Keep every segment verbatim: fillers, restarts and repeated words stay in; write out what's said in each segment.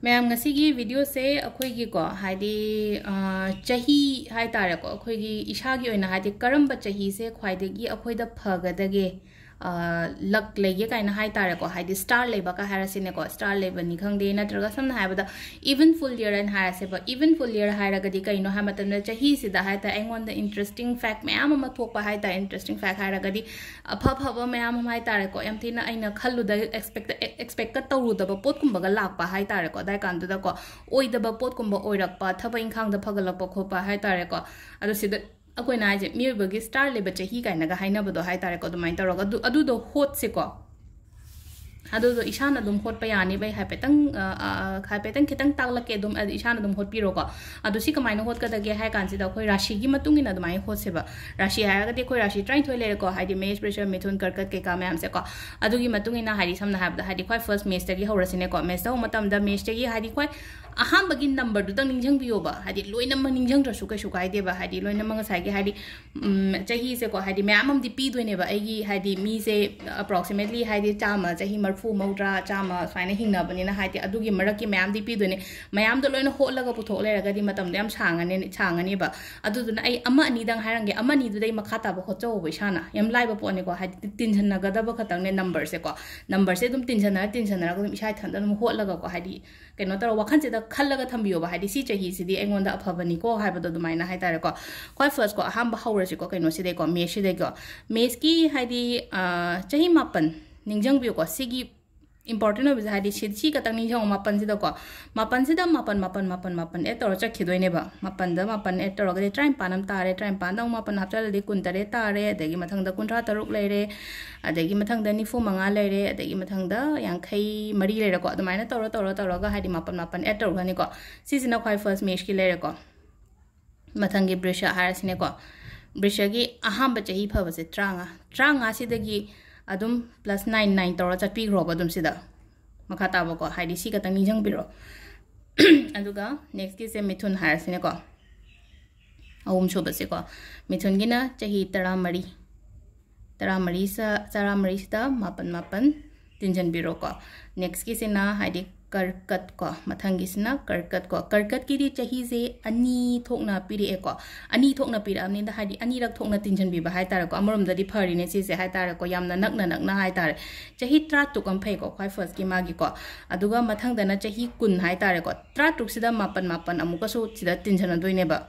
ꯃꯌꯥꯝ, ꯉꯁꯤꯒꯤ ꯚꯤꯗꯤꯑꯣꯁꯦ ꯑꯩꯈꯣꯏꯒꯤꯀꯣ, ꯍꯥꯏꯗꯤ, ꯑ, ꯆꯍꯤ ꯍꯥꯏ ꯇꯥꯔꯦꯀꯣ, ꯑꯩꯈꯣꯏꯒꯤ ꯏꯁꯥꯒꯤ ꯑꯣꯏꯅ, ꯍꯥꯏꯗꯤ, ꯀꯔꯝꯕ ꯆꯍꯤꯁꯦ ꯈ꯭ꯋꯥꯏꯗꯒꯤ ꯑꯩꯈꯣꯏꯗ ꯐꯒꯗꯒꯦ, ꯑ, ꯂꯛ ꯂꯩꯒꯦ ꯀꯥꯏꯅ ꯍꯥꯏ ꯇꯥꯔꯦꯀꯣ, ꯍꯥꯏꯗꯤ, ꯁ꯭ꯇꯥꯔ ꯂꯩꯕ ꯀꯥꯏ ꯍꯥꯏꯔꯁꯤꯅꯦꯀꯣ, ꯁ꯭ꯇꯥꯔ ꯂꯩꯕꯅꯤ ꯈꯪꯗꯦ, ꯅꯠꯇ꯭ꯔꯒ ꯁꯝꯅ ꯍꯥꯏꯔꯕꯗ ꯏꯚꯟ ꯐꯨꯜ ꯌꯔ ꯍꯥꯏꯅ ꯍꯥꯏꯔꯁꯦꯕ꯫ ꯏꯚꯟ ꯐꯨꯜ ꯌꯔ ꯍꯥꯏꯔꯒꯗꯤ ꯀꯩꯅꯣ ꯍꯥꯏꯕ ꯃꯇꯝꯗ, ꯆꯍꯤꯁꯤꯗ ꯍꯥꯏ ꯇꯥꯔꯦ, ꯑꯩꯉꯣꯟꯗ ꯏꯟꯇꯔꯦꯁꯇꯤꯡ ꯐꯦꯛ ꯃꯌꯥꯝ ꯑꯃ ꯊꯣꯛꯄ ꯍꯥꯏ ꯇꯥꯔꯦ, ꯏꯟꯇꯔꯦꯁꯇꯤꯡ ꯐꯦꯛ ꯍꯥꯏꯔꯒꯗꯤ ꯑꯐ ꯑꯐꯕ ꯃꯌꯥꯝ ꯑꯃ ꯍꯥꯏ ꯇꯥꯔꯦꯀꯣ, ꯌꯥꯝ ꯊꯤꯅ ꯑꯩꯅ ꯈꯜꯂꯨꯗ, ꯑꯦꯛꯁꯄꯦꯛꯇ ꯑꯦꯛꯁꯄꯦꯛꯇ ꯇꯧꯔꯨꯗꯕ ꯄꯣꯠꯀꯨꯝꯕꯒ ꯂꯥꯛꯄ ꯍꯥꯏ ꯇꯥꯔꯦꯀꯣ, ꯑꯗꯥꯏ ꯀꯥꯟꯗꯨꯗꯀꯣ, ꯑꯣꯏꯗꯕ ꯄꯣꯠꯀꯨꯝꯕ ꯑꯣꯏꯔꯛꯄ, ꯊꯕꯛ ꯏꯪꯈꯥꯡꯗ ꯐꯒꯠꯂꯛꯄ ꯈꯣꯠꯄ ꯍꯥꯏ ꯇꯥꯔꯦꯀꯣ꯫ ꯑꯗꯣ ꯁꯤꯗ ꯑꯩꯈꯣꯏꯅ ꯍꯥꯏꯁꯦ ꯃꯤꯑꯣꯏꯕꯒꯤ ꯁ꯭ꯇꯥꯔ ꯂꯩꯕ ꯆꯍꯤ ꯀꯥꯏꯅꯒ ꯍꯥꯏꯅꯕꯗꯣ ꯍꯥꯏ ꯇꯥꯔꯦꯀꯣ, ꯑꯗꯨꯃꯥꯏꯅ ꯇꯧꯔꯒ ꯑꯗꯨ, ꯑꯗꯨꯗꯣ ꯍꯣꯠꯁꯦꯀꯣ꯫ ꯑꯗꯨꯗꯣ ꯏꯁꯥꯅ ꯑꯗꯨꯝ ꯍꯣꯠꯄ ꯌꯥꯅꯤꯕ꯫ ꯑꯩ ꯍꯥꯏꯐꯦꯠꯇꯪ, ꯑ, ꯑ, ꯍꯥꯏꯐꯦꯠꯇꯪ ꯈꯤꯇꯪ ꯇꯥꯛꯂꯛꯀꯦ ꯑꯗꯨꯝ, ꯑꯗꯨ ꯏꯁꯥꯅ ꯑꯗꯨꯝ ꯍꯣꯠꯄꯤꯔꯣꯀꯣ꯫ ꯑꯗꯣ ꯁꯤ ꯀꯃꯥꯏꯅ ꯍꯣꯠꯀꯗꯒꯦ ꯍꯥꯏ ꯀꯥꯟꯁꯤꯗ, ꯑꯩꯈꯣꯏ ꯔꯥꯁꯤꯒꯤ ꯃꯇꯨꯡ ꯏꯟꯅ ꯑꯗꯨꯃꯥꯏꯅ ꯍꯣꯠꯁꯦꯕ꯫ ꯔꯥꯁꯤ ꯍꯥꯏꯔꯒꯗꯤ ꯑꯩꯈꯣꯏ ꯔꯥꯁꯤ ꯇꯔꯥꯅꯤꯊꯣꯏ ꯂꯩꯔꯦꯀꯣ, ꯍꯥꯏꯗꯤ ꯃꯦꯁ, ꯕ꯭ꯔꯤꯁ, ꯃꯤꯊꯨꯟ, ꯀꯔꯀꯠ ꯀꯩꯀꯥ ꯃꯌꯥꯝꯁꯦꯀꯣ꯫ ꯑꯗꯨꯒꯤ ꯃꯇꯨꯡ ꯏꯟꯅ, ꯍꯥꯏꯗꯤ ꯁꯝꯅ ꯍꯥꯏꯔꯕꯗ, ꯍꯥꯏꯗꯤ ꯈ꯭ꯋꯥꯏ ꯐꯥꯔꯁ ꯃꯦꯁꯇꯒꯤ ꯍꯧꯔꯁꯤꯅꯦꯀꯣ꯫ ꯃꯦꯁꯇ ꯍꯧꯕ ꯃꯇꯝꯗ ꯃꯦꯁꯇꯒꯤ, ꯍꯥꯏꯗꯤ ꯈ꯭ꯋꯥꯏ ꯑꯍꯥꯟꯕꯒꯤ ꯅꯝꯕꯔꯗꯨꯗꯪ ꯅꯤꯡꯁꯤꯡꯕꯤꯌꯣꯕ, ꯍꯥꯏꯗꯤ ꯂꯣꯏꯅꯃꯛ ꯅꯤꯡꯁꯤꯡꯗ꯭ꯔꯁꯨ ꯀꯩꯁꯨ ꯀꯥꯏꯗꯦꯕ, ꯍꯥꯏꯗꯤ ꯂꯣꯏꯅꯃꯛ ꯉꯁꯥꯏꯒꯤ, ꯍꯥꯏꯗꯤ, ꯎꯝ, ꯆꯍꯤꯁꯦꯀꯣ, ꯍꯥꯏꯗꯤ ꯃꯌꯥꯝ ꯑꯃꯗꯤ ꯄꯤꯗꯣꯏꯅꯦꯕ꯫ ꯑꯩꯒꯤ, ꯍꯥꯏꯗꯤ ꯃꯤꯁꯦ ꯑꯦꯄ꯭ꯔꯣꯛꯁꯤꯃꯦꯠꯂꯤ, ꯍꯥꯏꯗꯤ ꯆꯥꯝꯃ, ꯆꯍꯤ ꯃꯔꯤꯐꯨ, ꯃꯧꯗ꯭ꯔꯥ, ꯆꯥꯝꯃ ꯁꯨꯃꯥꯏꯅ ꯍꯤꯡꯅꯕꯅꯤꯅ, ꯍꯥꯏꯗꯤ ꯑꯗꯨꯒꯤ ꯃꯔꯛꯀꯤ ꯃꯌꯥꯝꯗꯤ ꯄꯤꯗꯣꯏꯅꯦ꯫ ꯃꯌꯥꯝꯗꯣ ꯂꯣꯏꯅ ꯍꯣꯠꯂꯒ ꯄꯨꯊꯣꯛ ꯂꯩꯔꯒꯗꯤ ꯃꯇꯝꯗꯣ ꯌꯥꯝ ꯁꯥꯡꯉꯅꯤ, ꯁꯥꯡꯉꯅꯤꯕ꯫ ꯑꯗꯨꯗꯨꯅ ꯑꯩ ꯑꯃ ꯑꯅꯤꯗꯪ ꯍꯥꯏꯔꯝꯒꯦ, ꯑꯃ ꯑꯅꯤꯗꯨꯗꯩ ꯃꯈꯥ ꯇꯥꯕ ꯍꯣꯠꯆꯧꯕ ꯏꯁꯥꯅ꯫ ꯌꯥꯝ ꯂꯥꯏꯕ ꯄꯣꯠꯅꯤꯀꯣ, ꯍꯥꯏꯗꯤ ꯇꯤꯟꯁꯤꯟꯅꯒꯗꯕ ꯈꯛꯇꯪꯅꯦ ꯅꯝꯕꯔꯁꯦꯀꯣ꯫ ꯅꯝꯕꯔꯁꯦ ꯑꯗꯨꯝ ꯇꯤꯟꯁꯟꯅꯔ, ꯇꯤꯟꯁꯟꯅꯔꯒ ꯑꯗꯨꯝ ꯏꯁꯥ ꯏꯊꯟꯇ ꯑꯗꯨꯝ ꯍꯣꯠꯂꯒꯀꯣ, ꯍꯥꯏꯗꯤ ꯀꯩꯅꯣ ꯇꯧꯔ ꯋꯥꯈꯜꯁꯤꯗ ꯈꯜꯂꯒ ꯊꯝꯕꯤꯌꯣꯕ, ꯍꯥꯏꯗꯤ ꯁꯤ ꯆꯍꯤꯁꯤꯗꯤ ꯑꯩꯉꯣꯟꯗ ꯑꯐꯕꯅꯤꯀꯣ ꯍꯥꯏꯕꯗꯣ ꯑꯗꯨꯃꯥꯏꯅ ꯍꯥꯏ ꯇꯥꯔꯦꯀꯣ꯫ ꯈ꯭ꯋꯥꯏ ꯐꯥꯔꯁꯀꯣ, ꯑꯍꯥꯟꯕ ꯍꯧꯔꯁꯤꯀꯣ, ꯀꯩꯅꯣꯁꯤꯗꯩꯀꯣ, ꯃꯦꯁꯁꯤꯗꯩꯀꯣ꯫ ꯃꯦꯁꯀꯤ, ꯍꯥꯏꯗꯤ, ꯑ, ꯆꯍꯤ ꯃꯥꯄꯟ ꯅꯤꯡꯁꯤꯡꯕꯤꯌꯨꯀꯣ, ꯁꯤꯒꯤ ꯏꯝꯄꯣꯔꯇꯦꯟ ꯑꯣꯏꯕꯁꯦ, ꯍꯥꯏꯗꯤ ꯁꯤ, ꯁꯤ ꯈꯛꯇꯪ ꯅꯤꯡꯁꯤꯡꯉꯣ, ꯃꯥꯄꯟꯁꯤꯗꯀꯣ꯫ ꯃꯥꯄꯟꯁꯤꯗ ꯃꯥꯄꯟ, ꯃꯥꯄꯟ, ꯃꯥꯄꯟ, ꯃꯥꯄꯟ ꯑꯦꯗ ꯇꯧꯔ ꯆꯠꯈꯤꯗꯣꯏꯅꯦꯕ꯫ ꯃꯥꯄꯟꯗ ꯃꯥꯄꯟ ꯑꯦꯗ ꯇꯧꯔꯒꯗꯤ ꯇꯔꯥꯅꯤꯄꯥꯟ ꯑꯃ ꯇꯥꯔꯦ, ꯇꯔꯥꯅꯤꯄꯥꯟꯗ ꯑꯃꯨꯛ ꯃꯥꯄꯟ ꯍꯥꯞꯆꯜꯂꯗꯤ ꯀꯨꯟꯇꯔꯦꯠ ꯇꯥꯔꯦ, ꯑꯗꯒꯤ ꯃꯊꯪꯗ ꯀꯨꯟꯊ꯭ꯔꯥ ꯇꯔꯨꯛ ꯂꯩꯔꯦ, ꯑꯗꯒꯤ ꯃꯊꯪꯗ ꯅꯤꯐꯨ ꯃꯉꯥ ꯂꯩꯔꯦ, ꯑꯗꯒꯤ ꯃꯊꯪꯗ ꯌꯥꯡꯈꯩ ꯃꯔꯤ ꯂꯩꯔꯦꯀꯣ꯫ ꯑꯗꯨꯃꯥꯏꯅ ꯇꯧꯔ, ꯇꯧꯔ, ꯇꯧꯔꯒ, ꯍꯥꯏꯗꯤ ꯃꯥꯄꯟ, ꯃꯥꯄꯟ ꯑꯦꯗ ꯇꯧꯔꯒꯅꯤꯀꯣ꯫ ꯁꯤꯁꯤꯅ ꯈ꯭ꯋꯥꯏ ꯐꯥꯔꯁ ꯃꯦꯁꯀꯤ ꯂꯩꯔꯦꯀꯣ꯫ ꯃꯊꯪꯒꯤ ꯕ꯭ꯔꯤꯁ ꯍꯥꯏꯔꯁꯤꯅꯦꯀꯣ꯫ ꯕ꯭ꯔꯤꯁꯒꯤ ꯑꯍꯥꯟꯕ ꯆꯍꯤ ꯐꯕꯁꯦ ꯇꯔꯥꯃꯉꯥ꯫ ꯇꯔꯥꯃꯉꯥꯁꯤꯗꯒꯤ ꯑꯗꯨꯝ ꯄ꯭ꯂꯁ ꯅꯥꯏꯟ ꯅꯥꯏꯟ ꯇꯧꯔ ꯆꯠꯄꯤꯈ꯭ꯔꯣꯕ ꯑꯗꯨꯝ ꯁꯤꯗ꯫ ꯃꯈꯥ ꯇꯥꯕꯀꯣ, ꯍꯥꯏꯗꯤ ꯁꯤ ꯈꯛꯇꯪ ꯅꯤꯡꯁꯤꯡꯕꯤꯔꯣ꯫ ꯑꯗꯨꯒ ꯅꯦꯛꯁꯀꯤꯁꯦ ꯃꯤꯊꯨꯟ ꯍꯥꯏꯔꯁꯤꯅꯦꯀꯣ꯫ ꯑꯍꯨꯝ ꯁꯨꯕꯁꯦꯀꯣ꯫ ꯃꯤꯊꯨꯟꯒꯤꯅ ꯆꯍꯤ ꯇꯔꯥꯃꯔꯤ꯫ ꯇꯔꯥꯃꯔꯤ ꯁ-, ꯇꯔꯥꯃꯔꯤꯁꯤꯗ ꯃꯥꯄꯟ, ꯃꯥꯄꯟ, ꯇꯤꯟꯁꯤꯟꯕꯤꯔꯣꯀꯣ꯫ ꯅꯦꯛꯁꯀꯤꯁꯤꯅ ꯍꯥꯏꯗꯤ ꯀꯔꯀꯠ ꯀꯣ, ꯃꯊꯪꯒꯤꯁꯤꯅ ꯀꯔꯀꯠ ꯀꯣ꯫ ꯀꯔꯀꯠꯀꯤꯗꯤ ꯆꯍꯤꯁꯦ ꯑꯅꯤ ꯊꯣꯛꯅ ꯄꯤꯔꯛꯑꯦꯀꯣ꯫ ꯑꯅꯤ ꯊꯣꯛꯅ ꯄꯤꯔꯛꯑꯕꯅꯤꯅ ꯍꯥꯏꯗꯤ ꯑꯅꯤꯔꯛ ꯊꯣꯛꯅ ꯇꯤꯟꯁꯤꯟꯕꯤꯕ ꯍꯥꯏꯇꯥꯔꯦꯀꯣ꯫ ꯑꯃꯔꯣꯝꯗꯗꯤ ꯐꯔꯤꯅꯦ ꯁꯤꯁꯦ ꯍꯥꯏꯇꯥꯔꯦꯀꯣ, ꯌꯥꯝꯅ ꯅꯛꯅ ꯅꯛꯅ ꯍꯥꯏꯇꯥꯔꯦ꯫ ꯆꯍꯤ ꯇꯔꯥꯇꯔꯨꯛ ꯑꯃ ꯐꯩꯀꯣ, ꯈ꯭ꯋꯥꯏ ꯐꯥꯔꯁꯀꯤ ꯃꯥꯒꯤꯀꯣ꯫ ꯑꯗꯨꯒ ꯃꯊꯪꯗꯅ ꯆꯍꯤ ꯀꯨꯟ ꯍꯥꯏꯇꯥꯔꯦꯀꯣ꯫ ꯇꯔꯥꯇꯔꯨꯛꯁꯤꯗ ꯃꯥꯄꯟ ꯃꯥꯄꯟ ꯑꯃꯨꯛꯀꯁꯨ ꯁꯤꯗ ꯇꯤꯟꯁꯤꯟꯅꯗꯣꯏꯅꯦꯕ꯫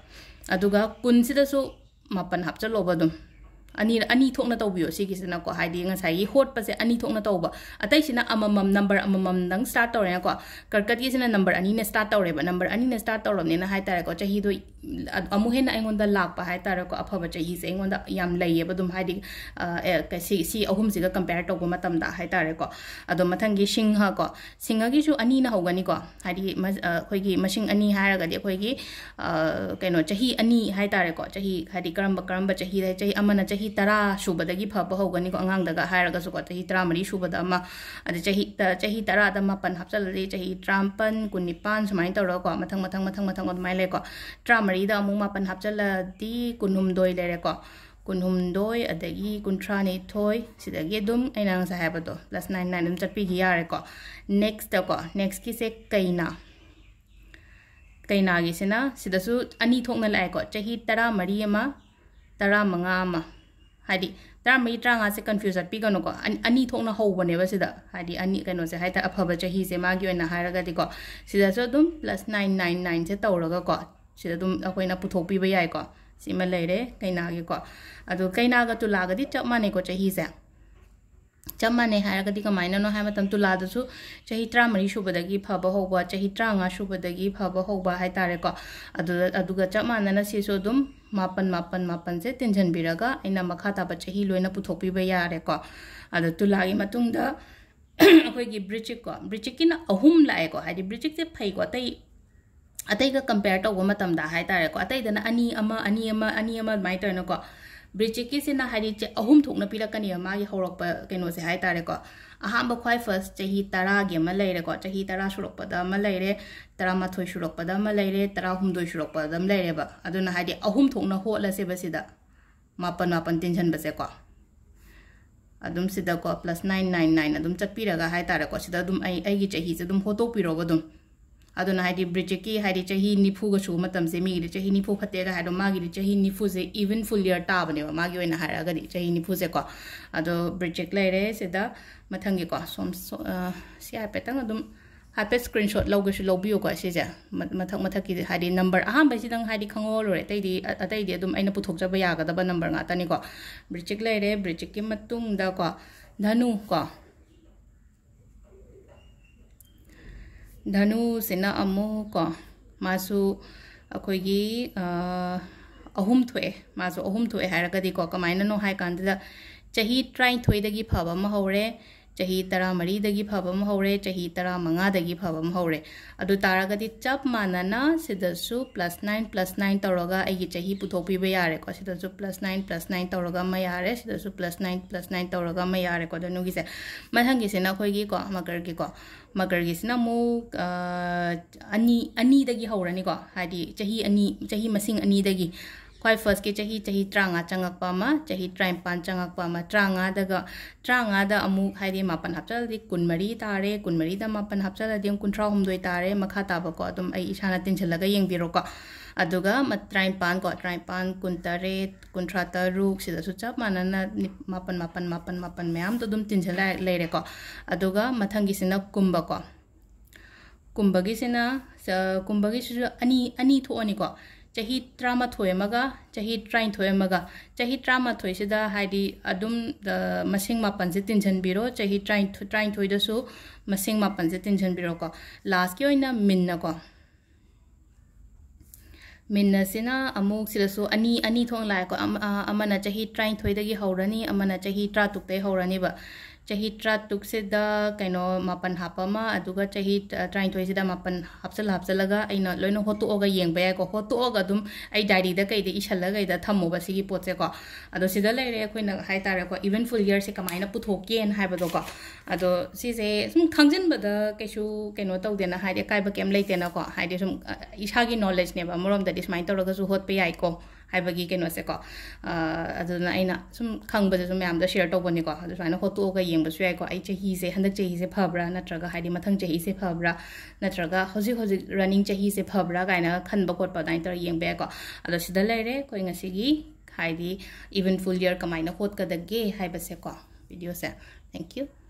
ꯑꯗꯨꯒ ꯀꯨꯟꯁꯤꯗꯁꯨ ꯃꯥꯄꯟ ꯍꯥꯞꯆꯜꯂꯣꯕ ꯑꯗꯨꯝ꯫ ꯑꯅꯤ, ꯑꯅꯤ ꯊꯣꯛꯅ ꯇꯧꯕꯤꯌꯣ ꯁꯤꯒꯤꯁꯤꯅꯀꯣ, ꯍꯥꯏꯗꯤ ꯉꯁꯥꯏꯒꯤ ꯍꯣꯠꯄꯁꯦ ꯑꯅꯤ ꯊꯣꯛꯅ ꯇꯧꯕ꯫ ꯑꯇꯩꯁꯤꯅ ꯑꯃꯃꯝ, ꯅꯝꯕꯔ ꯑꯃꯃꯝꯗꯪ ꯁ꯭ꯇꯥꯔꯠ ꯇꯧꯔꯦꯅꯀꯣ꯫ ꯀꯔꯀꯠꯀꯤꯁꯤꯅ ꯅꯝꯕꯔ ꯑꯅꯤꯅ ꯁ꯭ꯇꯥꯔꯠ ꯇꯧꯔꯦꯕ꯫ ꯅꯝꯕꯔ ꯑꯅꯤꯅ ꯁ꯭ꯇꯥꯔꯠ ꯇꯧꯔꯕꯅꯤꯅ ꯍꯥꯏꯇꯥꯔꯦꯀꯣ, ꯆꯍꯤꯗꯣ ꯑꯃꯨꯛ ꯍꯦꯟꯅ ꯑꯩꯉꯣꯟꯗ ꯂꯥꯛꯄ ꯍꯥꯏꯇꯥꯔꯦꯀꯣ, ꯑꯐꯕ ꯆꯍꯤꯁꯦ ꯑꯩꯉꯣꯟꯗ ꯌꯥꯝ ꯂꯩꯌꯦꯕ ꯑꯗꯨꯝ, ꯍꯥꯏꯗꯤ ꯑ, ꯑꯦ, ꯀ-, ꯁꯤ, ꯁꯤ ꯑꯍꯨꯝꯁꯤꯒ ꯀꯝꯄꯦꯌꯔ ꯇꯧꯕ ꯃꯇꯝꯗ ꯍꯥꯏꯇꯥꯔꯦꯀꯣ꯫ ꯑꯗꯣ ꯃꯊꯪꯒꯤ ꯁꯤꯡꯍ ꯀꯣ, ꯁꯤꯡꯍꯒꯤꯁꯨ ꯑꯅꯤꯅ ꯍꯧꯒꯅꯤꯀꯣ, ꯍꯥꯏꯗꯤ ꯃ-, ꯑ, ꯑꯩꯈꯣꯏꯒꯤ ꯃꯁꯤꯡ ꯑꯅꯤ ꯍꯥꯏꯔꯒꯗꯤ ꯑꯩꯈꯣꯏꯒꯤ, ꯑ, ꯀꯩꯅꯣ, ꯆꯍꯤ ꯑꯅꯤ ꯍꯥꯏꯇꯥꯔꯦꯀꯣ, ꯆꯍꯤ ꯍꯥꯏꯗꯤ ꯀꯔꯝꯕ, ꯀꯔꯝꯕ ꯆꯍꯤꯗ, ꯆꯍꯤ ꯑꯃꯅ ꯆꯍꯤ ꯇꯔꯥ ꯁꯨꯕꯗꯒꯤ ꯐꯕ ꯍꯧꯒꯅꯤꯀꯣ, ꯑꯉꯥꯡꯗꯒ ꯍꯥꯏꯔꯒꯁꯨꯀꯣ, ꯆꯍꯤ ꯇꯔꯥꯃꯔꯤ ꯁꯨꯕꯗ ꯑꯃ, ꯑꯗ ꯆꯍꯤ ꯇ-, ꯆꯍꯤ ꯇꯔꯥꯗ ꯃꯥꯄꯟ ꯍꯥꯞꯆꯜꯂꯗꯤ ꯆꯍꯤ ꯇꯔꯥꯃꯥꯄꯟ, ꯀꯨꯟꯅꯤꯄꯥꯟ ꯁꯨꯃꯥꯏꯅ ꯇꯧꯔꯒꯀꯣ, ꯃꯊꯪ, ꯃꯊꯪ, ꯃꯊꯪ, ꯃꯊꯪ ꯑꯗꯨꯃꯥꯏꯅ ꯂꯩꯀꯣ꯫ ꯇꯔꯥꯃꯔꯤꯗ ꯑꯃꯨꯛ ꯃꯥꯄꯟ ꯍꯥꯞꯆꯜꯂꯗꯤ ꯀꯨꯟꯍꯨꯝꯗꯣꯏ ꯂꯩꯔꯦꯀꯣ꯫ ꯀꯨꯟꯍꯨꯝꯗꯣꯏ, ꯑꯗꯒꯤ ꯀꯨꯟꯊ꯭ꯔꯥꯅꯤꯊꯣꯏ, ꯁꯤꯗꯒꯤ ꯑꯗꯨꯝ ꯑꯩꯅ ꯉꯁꯥꯏ ꯍꯥꯏꯕꯗꯣ, ꯄ꯭ꯂꯁ ꯅꯥꯏꯟ ꯅꯥꯏꯟ ꯑꯗꯨꯝ ꯆꯠꯄꯤꯈꯤ ꯌꯥꯔꯦꯀꯣ꯫ ꯅꯦꯛꯁꯇꯀꯣ, ꯅꯦꯛꯁꯀꯤꯁꯦ ꯀꯩꯅꯥ꯫ ꯀꯩꯅꯥꯒꯤꯁꯤꯅ ꯁꯤꯗꯁꯨ ꯑꯅꯤ ꯊꯣꯛꯅ ꯂꯥꯛꯑꯦꯀꯣ, ꯆꯍꯤ ꯇꯔꯥꯃꯔꯤ ꯑꯃ, ꯇꯔꯥꯃꯉꯥ ꯑꯃ꯫ ꯍꯥꯏꯗꯤ ꯇꯔꯥꯃꯔꯤ, ꯇꯔꯥꯃꯉꯥꯁꯦ ꯀꯟꯐ꯭ꯌꯨꯁ ꯆꯠꯄꯤꯒꯅꯨꯀꯣ, ꯑꯅꯤ, ꯑꯅꯤ ꯊꯣꯛꯅ ꯍꯧꯕꯅꯦꯕ ꯁꯤꯗ, ꯍꯥꯏꯗꯤ ꯑꯅꯤ, ꯀꯩꯅꯣꯁꯦ ꯍꯥꯏꯇꯥꯔꯦ, ꯑꯐꯕ ꯆꯍꯤꯁꯦ ꯃꯥꯒꯤ ꯑꯣꯏꯅ ꯍꯥꯏꯔꯒꯗꯤꯀꯣ꯫ ꯁꯤꯗꯁꯨ ꯑꯗꯨꯝ ꯄ꯭ꯂꯁ ꯅꯥꯏꯟ ꯅꯥꯏꯟ ꯅꯥꯏꯟꯁꯦ ꯇꯧꯔꯒꯀꯣ, ꯁꯤꯗ ꯑꯗꯨꯝ ꯑꯩꯈꯣꯏꯅ ꯄꯨꯊꯣꯛꯄꯤꯕ ꯌꯥꯏꯀꯣ꯫ ꯁꯤꯃ ꯂꯩꯔꯦ ꯀꯩꯅꯥꯒꯤꯀꯣ꯫ ꯑꯗꯣ ꯀꯩꯅꯥꯒ ꯇꯨꯂꯥꯒꯗꯤ ꯆꯞ ꯃꯥꯟꯅꯩꯀꯣ ꯆꯍꯤꯁꯦ꯫ ꯆꯞ ꯃꯥꯟꯅꯩ ꯍꯥꯏꯔꯒꯗꯤ ꯀꯃꯥꯏꯅꯅꯣ ꯍꯥꯏꯕ ꯃꯇꯝꯗ, ꯇꯨꯂꯥꯗꯁꯨ ꯆꯍꯤ ꯇꯔꯥꯃꯔꯤ ꯁꯨꯕꯗꯒꯤ ꯐꯕ ꯍꯧꯕ, ꯆꯍꯤ ꯇꯔꯥꯃꯉꯥ ꯁꯨꯕꯗꯒꯤ ꯐꯕ ꯍꯧꯕ ꯍꯥꯏꯇꯥꯔꯦꯀꯣ꯫ ꯑꯗꯨꯗ, ꯑꯗꯨꯒ ꯆꯞ ꯃꯥꯟꯅꯅ ꯁꯤꯁꯨ ꯑꯗꯨꯝ ꯃꯥꯄꯟ, ꯃꯥꯄꯟ, ꯃꯥꯄꯟꯁꯦ ꯇꯤꯟꯁꯤꯟꯕꯤꯔꯒ ꯑꯩꯅ ꯃꯈꯥ ꯇꯥꯕ ꯆꯍꯤ ꯂꯣꯏꯅ ꯄꯨꯊꯣꯛꯄꯤꯕ ꯌꯥꯔꯦꯀꯣ꯫ ꯑꯗꯣ ꯇꯨꯂꯥꯒꯤ ꯃꯇꯨꯡꯗ ꯑꯩꯈꯣꯏꯒꯤ ꯕ꯭ꯔꯤꯆꯤꯛꯀꯣ, ꯕ꯭ꯔꯤꯆꯤꯛꯀꯤꯅ ꯑꯍꯨꯝ ꯂꯥꯛꯑꯦꯀꯣ, ꯍꯥꯏꯗꯤ ꯕ꯭ꯔꯤꯆꯤꯛꯁꯦ ꯐꯩꯀꯣ, ꯑꯇꯩ, ꯑꯇꯩꯒ ꯀꯝꯄꯦꯌꯔ ꯇꯧꯕ ꯃꯇꯝꯗ ꯍꯥꯏꯇꯥꯔꯦꯀꯣ, ꯑꯇꯩꯗꯅ ꯑꯅꯤ ꯑꯃ, ꯑꯅꯤ ꯑꯃ, ꯑꯅꯤ ꯑꯃ ꯑꯗꯨꯃꯥꯏꯅ ꯇꯧꯋꯦꯅꯀꯣ꯫ ꯕ꯭ꯔꯤꯆꯤꯛꯀꯤꯁꯤꯅ ꯍꯥꯏꯗꯤ ꯆꯦ-, ꯑꯍꯨꯝ ꯊꯣꯛꯅ ꯄꯤꯔꯛꯀꯅꯦꯕ ꯃꯥꯒꯤ ꯍꯧꯔꯛꯄ ꯀꯩꯅꯣꯁꯦ ꯍꯥꯏꯇꯥꯔꯦꯀꯣ꯫ ꯑꯍꯥꯟꯕ ꯈ꯭ꯋꯥꯏ ꯐꯥꯔꯁ ꯆꯍꯤ ꯇꯔꯥꯒꯤ ꯑꯃ ꯂꯩꯔꯦꯀꯣ, ꯆꯍꯤ ꯇꯔꯥ ꯁꯨꯔꯛꯄꯗ ꯑꯃ ꯂꯩꯔꯦ, ꯇꯔꯥꯃꯥꯊꯣꯏ ꯁꯨꯔꯛꯄꯗ ꯑꯃ ꯂꯩꯔꯦ, ꯇꯔꯥꯍꯨꯝꯗꯣꯏ ꯁꯨꯔꯛꯄꯗ ꯑꯃ ꯂꯩꯔꯦꯕ꯫ ꯑꯗꯨꯅ ꯍꯥꯏꯗꯤ ꯑꯍꯨꯝ ꯊꯣꯛꯅ ꯍꯣꯠꯂꯁꯦꯕ ꯁꯤꯗ, ꯃꯥꯄꯟ ꯃꯥꯄꯟ ꯇꯤꯟꯁꯤꯟꯕꯁꯦꯀꯣ꯫ ꯑꯗꯨꯝ ꯁꯤꯗꯀꯣ plus nine nine nine ꯑꯗꯨꯝ ꯆꯠꯄꯤꯔꯒ ꯍꯥꯏꯇꯥꯔꯦꯀꯣ, ꯁꯤꯗ ꯑꯗꯨꯝ ꯑꯩ ꯑꯩꯒꯤ ꯆꯍꯤꯁꯦ ꯑꯗꯨꯝ ꯍꯣꯠꯇꯣꯛꯄꯤꯔꯣꯕ ꯑꯗꯨꯝ꯫ ꯑꯗꯨꯅ ꯍꯥꯏꯗꯤ ꯕ꯭ꯔꯤꯆꯤꯛꯀꯤ ꯍꯥꯏꯗꯤ ꯆꯍꯤ ꯅꯤꯐꯨꯒ ꯁꯨꯕ ꯃꯇꯝꯁꯦ, ꯃꯤꯒꯤꯗꯤ ꯆꯍꯤ ꯅꯤꯐꯨ ꯐꯠꯇꯦꯒ ꯍꯥꯏꯗꯣ, ꯃꯥꯒꯤꯗꯤ ꯆꯍꯤ ꯅꯤꯐꯨꯁꯦ even full year ꯇꯥꯕꯅꯦꯕ, ꯃꯥꯒꯤ ꯑꯣꯏꯅ ꯍꯥꯏꯔꯒꯗꯤ ꯆꯍꯤ ꯅꯤꯐꯨꯁꯦꯀꯣ꯫ ꯑꯗꯣ ꯕ꯭ꯔꯤꯆꯤꯛ ꯂꯩꯔꯦ ꯁꯤꯗ꯫ ꯃꯊꯪꯒꯤꯀꯣ ꯁꯣꯝ ꯁꯣ-, ꯑ, ꯁꯤ ꯍꯥꯏꯐꯦꯠꯇꯪ ꯑꯗꯨꯝ ꯍꯥꯏꯐꯦꯠ screenshot ꯂꯧꯒꯦꯁꯨ ꯂꯧꯕꯤꯌꯨꯀꯣ ꯁꯤꯁꯦ꯫ ꯃ-, ꯃꯊꯛ ꯃꯊꯛꯀꯤꯗꯤ ꯍꯥꯏꯗꯤ number ꯑꯍꯥꯟꯕꯁꯤꯗꯪ ꯍꯥꯏꯗꯤ ꯈꯪꯍꯧꯔ ꯂꯣꯏꯔꯦ, ꯑꯇꯩꯗꯤ ꯑ-, ꯑꯇꯩꯗꯤ ꯑꯗꯨꯝ ꯑꯩꯅ ꯄꯨꯊꯣꯛꯆꯕ ꯌꯥꯒꯗꯕ number ꯉꯥꯛꯇꯅꯤꯀꯣ꯫ ꯕ꯭ꯔꯤꯆꯤꯛ ꯂꯩꯔꯦ, ꯕ꯭ꯔꯤꯆꯤꯛꯀꯤ ꯃꯇꯨꯡꯗꯀꯣ ꯙꯅꯨ ꯀꯣ꯫ ꯙꯅꯨꯁꯤꯅ ꯑꯃꯨꯛ ꯀꯣ, ꯃꯥꯁꯨ ꯑꯩꯈꯣꯏꯒꯤ, ꯑ, ꯑꯍꯨꯝ ꯊꯣꯛꯑꯦ꯫ ꯃꯥꯁꯨ ꯑꯍꯨꯝ ꯊꯣꯛꯑꯦ ꯍꯥꯏꯔꯒꯗꯤꯀꯣ, ꯀꯃꯥꯏꯅꯅꯣ ꯍꯥꯏ ꯀꯥꯟꯗ ꯆꯍꯤ ꯇꯔꯥꯅꯤꯊꯣꯏꯗꯒꯤ ꯐꯕ ꯑꯃ ꯍꯧꯔꯦ, ꯆꯍꯤ ꯇꯔꯥꯃꯔꯤꯗꯒꯤ ꯐꯕ ꯑꯃ ꯍꯧꯔꯦ, ꯆꯍꯤ ꯇꯔꯥꯃꯉꯥꯗꯒꯤ ꯐꯕ ꯑꯃ ꯍꯧꯔꯦ꯫ ꯑꯗꯨ ꯇꯥꯔꯒꯗꯤ ꯆꯞ ꯃꯥꯟꯅꯅ ꯁꯤꯗꯁꯨ plus nine plus nine ꯇꯧꯔꯒ ꯑꯩꯒꯤ ꯆꯍꯤ ꯄꯨꯊꯣꯛꯄꯤꯕ ꯌꯥꯔꯦꯀꯣ꯫ ꯁꯤꯗꯁꯨ plus nine plus nine ꯇꯧꯔꯒ ꯑꯃ ꯌꯥꯔꯦ, ꯁꯤꯗꯁꯨ plus nine plus nine ꯇꯧꯔꯒ ꯑꯃ ꯌꯥꯔꯦꯀꯣ ꯙꯅꯨꯒꯤꯁꯦ꯫ ꯃꯊꯪꯒꯤꯁꯤꯅ ꯑꯩꯈꯣꯏꯒꯤꯀꯣ ꯃꯀꯔꯒꯤꯀꯣ, ꯃꯀꯔꯒꯤꯁꯤꯅ ꯑꯃꯨꯛ, ꯑ, ꯑꯅꯤ, ꯑꯅꯤꯗꯒꯤ ꯍꯧꯔꯅꯤꯀꯣ, ꯍꯥꯏꯗꯤ ꯆꯍꯤ ꯑꯅꯤ, ꯆꯍꯤ ꯃꯁꯤꯡ ꯑꯅꯤꯗꯒꯤ꯫ ꯈ꯭ꯋꯥꯏ firstꯀꯤ ꯆꯍꯤ, ꯆꯍꯤ ꯇꯔꯥꯃꯉꯥ ꯆꯪꯉꯛꯄ ꯑꯃ, ꯆꯍꯤ ꯇꯔꯥꯅꯤꯄꯥꯟ ꯆꯪꯉꯛꯄ ꯑꯃ, ꯇꯔꯥꯃꯉꯥꯗꯒ, ꯇꯔꯥꯃꯉꯥꯗ ꯑꯃꯨꯛ ꯍꯥꯏꯗꯤ ꯃꯥꯄꯟ ꯍꯥꯞꯆꯜꯂꯗꯤ ꯀꯨꯟꯃꯔꯤ ꯇꯥꯔꯦ, ꯀꯨꯟꯃꯔꯤꯗ ꯃꯥꯄꯟ ꯍꯥꯞꯆꯜꯂꯗꯤ ꯑꯃꯨꯛ ꯀꯨꯟꯊ꯭ꯔꯥ ꯍꯨꯝꯗꯣꯏ ꯇꯥꯔꯦ, ꯃꯈꯥ ꯇꯥꯕꯀꯣ ꯑꯗꯨꯝ ꯑꯩ ꯏꯁꯥꯅ ꯇꯤꯟꯁꯤꯜꯂꯒ ꯌꯦꯡꯕꯤꯔꯣꯀꯣ꯫ ꯑꯗꯨꯒ ꯃ-, ꯇꯔꯥꯅꯤꯄꯥꯟ ꯀꯣ, ꯇꯔꯥꯅꯤꯄꯥꯟ, ꯀꯨꯟꯇꯔꯦꯠ, ꯀꯨꯟꯊ꯭ꯔꯥ ꯇꯔꯨꯛ, ꯁꯤꯗꯁꯨ ꯆꯞ ꯃꯥꯟꯅꯅ ꯅꯤ-, ꯃꯥꯄꯟ, ꯃꯥꯄꯟ, ꯃꯥꯄꯟ, ꯃꯥꯄꯟ ꯃꯌꯥꯝꯗꯣ ꯑꯗꯨꯝ ꯇꯤꯟꯁꯤꯜꯂ ꯂꯩꯔꯦꯀꯣ꯫ ꯑꯗꯨꯒ ꯃꯊꯪꯒꯤꯁꯤꯅ ꯀꯨꯝꯕꯀꯣ꯫ ꯀꯨꯝꯕꯒꯤꯁꯤꯅ, ꯑ, ꯀꯨꯝꯕꯒꯤꯁꯤꯁꯨ ꯑꯅꯤ, ꯑꯅꯤ ꯊꯣꯛꯑꯅꯤꯀꯣ꯫ ꯆꯍꯤ ꯇꯔꯥꯃꯥꯊꯣꯏ ꯑꯃꯒ ꯆꯍꯤ ꯇꯔꯥꯅꯤꯊꯣꯏ ꯑꯃꯒ꯫ ꯆꯍꯤ ꯇꯔꯥꯃꯥꯊꯣꯏꯁꯤꯗ ꯍꯥꯏꯗꯤ ꯑꯗꯨꯝ, ꯑ, ꯃꯁꯤꯡ ꯃꯥꯄꯟꯁꯦ ꯇꯤꯟꯁꯤꯟꯕꯤꯔꯣ, ꯆꯍꯤ ꯇꯔꯥꯅꯤꯊꯣꯏ, ꯇꯔꯥꯅꯤꯊꯣꯏꯗꯁꯨ ꯃꯁꯤꯡ ꯃꯥꯄꯟꯁꯦ ꯇꯤꯟꯁꯤꯟꯕꯤꯔꯣꯀꯣ꯫ Lastꯀꯤ ꯑꯣꯏꯅ ꯃꯤꯟꯅꯀꯣ꯫ ꯃꯤꯟꯅꯁꯤꯅ ꯑꯃꯨꯛ ꯁꯤꯗꯁꯨ ꯑꯅꯤ, ꯑꯅꯤ ꯊꯣꯛꯅ ꯂꯥꯛꯑꯦꯀꯣ꯫ ꯑꯃ-, ꯑ, ꯑꯃꯅ ꯆꯍꯤ ꯇꯔꯥꯅꯤꯊꯣꯏꯗꯒꯤ ꯍꯧꯔꯅꯤ, ꯑꯃꯅ ꯆꯍꯤ ꯇꯔꯥꯇꯔꯨꯛꯇꯒꯤ ꯍꯧꯔꯅꯤꯕ꯫ ꯆꯍꯤ ꯇꯔꯥꯇꯔꯨꯛꯁꯤꯗ ꯀꯩꯅꯣ ꯃꯥꯄꯟ ꯍꯥꯞꯄ ꯑꯃ, ꯑꯗꯨꯒ ꯆꯍꯤ ꯇꯔꯥꯅꯤꯊꯣꯏꯁꯤꯗ ꯃꯥꯄꯟ ꯍꯥꯞꯆꯜ ꯍꯥꯞꯆꯜꯂꯒ ꯑꯩꯅ ꯂꯣꯏꯅ ꯍꯣꯠꯇꯣꯛꯑꯒ ꯌꯦꯡꯕ ꯌꯥꯏꯀꯣ꯫ ꯍꯣꯠꯇꯣꯛꯑꯒ ꯑꯗꯨꯝ ꯑꯩ diaryꯗ ꯀꯩꯗ ꯏꯁꯜꯂ ꯀꯩꯗ ꯊꯝꯃꯣꯕ ꯁꯤꯒꯤ ꯄꯣꯠꯁꯦꯀꯣ꯫ ꯑꯗꯣ ꯁꯤꯗ ꯂꯩꯔꯦ ꯑꯩꯈꯣꯏꯅ ꯍꯥꯏꯇꯥꯔꯦꯀꯣ, even full yearꯁꯦ ꯀꯃꯥꯏꯅ ꯄꯨꯊꯣꯛꯀꯦꯅ ꯍꯥꯏꯕꯗꯣꯀꯣ꯫ ꯑꯗꯣ ꯁꯤꯁꯦ ꯁꯨꯝ ꯈꯪꯖꯤꯟꯕꯗ ꯀꯩꯁꯨ ꯀꯩꯅꯣ ꯇꯧꯗꯦꯅ, ꯍꯥꯏꯗꯤ ꯑꯀꯥꯏꯕ ꯀꯩꯝ ꯂꯩꯇꯦꯅꯀꯣ꯫ ꯍꯥꯏꯗꯤ ꯁꯨꯝ, ꯑ, ꯏꯁꯥꯒꯤ knowledgeꯅꯦꯕ, ꯑꯃꯔꯣꯝꯗꯗꯤ ꯁꯨꯃꯥꯏꯅ ꯇꯧꯔꯒꯁꯨ ꯍꯣꯠꯄ ꯌꯥꯏꯀꯣ꯫ ꯍꯥꯏꯕꯒꯤ ꯀꯩꯅꯣꯁꯦꯀꯣ꯫ ꯑꯗꯨꯅ ꯑꯩꯅ ꯁꯨꯝ ꯈꯪꯕꯁꯦ ꯁꯨꯝ ꯃꯌꯥꯝꯗ ꯁꯤꯌꯔ ꯇꯧꯕꯅꯤꯀꯣ꯫ ꯑꯗꯨ ꯁꯨꯃꯥꯏꯅ ꯍꯣꯠꯇꯣꯛꯑꯒ ꯌꯦꯡꯕꯁꯨ ꯌꯥꯏꯀꯣ꯫ ꯑꯩ ꯆꯍꯤꯁꯦ, ꯍꯟꯗꯛ ꯆꯍꯤꯁꯦ ꯐꯕ꯭ꯔꯥ, ꯅꯠꯇ꯭ꯔꯒ ꯍꯥꯏꯗꯤ ꯃꯊꯪ ꯆꯍꯤꯁꯦ ꯐꯕ꯭ꯔꯥ, ꯅꯠꯇ꯭ꯔꯒ ꯍꯧꯖꯤꯛ ꯍꯧꯖꯤꯛ ꯔꯟꯅꯤꯡ ꯆꯍꯤꯁꯦ ꯐꯕ꯭ꯔꯥ ꯀꯥꯏꯅ ꯈꯟꯕ ꯈꯣꯠꯄ ꯑꯗꯨꯃꯥꯏꯅ ꯇꯧꯔꯒ ꯌꯦꯡꯕ ꯌꯥꯏꯀꯣ꯫ ꯑꯗꯣ ꯁꯤꯗ ꯂꯩꯔꯦ ꯑꯩꯈꯣꯏ ꯉꯁꯤꯒꯤ ꯍꯥꯏꯗꯤ even full year ꯀꯃꯥꯏꯅ ꯍꯣꯠꯀꯗꯒꯦ ꯍꯥꯏꯕꯁꯦꯀꯣ꯫ ꯚꯤꯗꯤꯑꯣꯁꯦ꯫ Thank you꯫